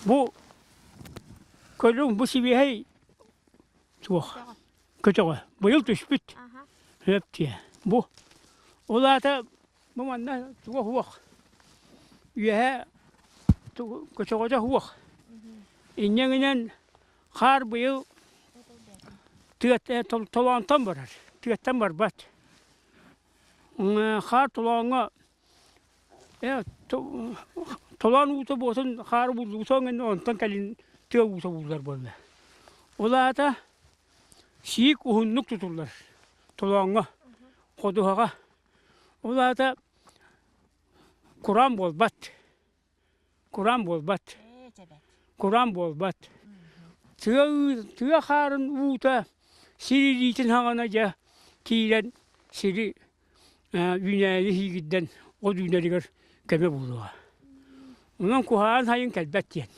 Бу көрүҥ бу сибиэһэй туох көтөҕө быйыл түспүт сөп дии. Бу ол аата бу манна туга суох үөһэ көтөҕөтө суох. Инньэ хаар быйыл толоонтон барар, тыаттан барбат. Хаар толооҥҥо Толоон уута буотун хаары буллубута онтон кэлин тыа уута буллар буолла. Ол аата сиик уһуннук тутуллар толооҥҥо, ходуһаҕа. Ол аата кураан буолбат. Кураан буолбат. Кураан буолбат. Тыа, тыа хаарын уута сир илиитин хаҕана дьэ киирэн сири үүнээйи иһиигирдэн от үүнэригэр көмө буолуоҕа. Онон куһаҕан сайын кэлбэт диэн.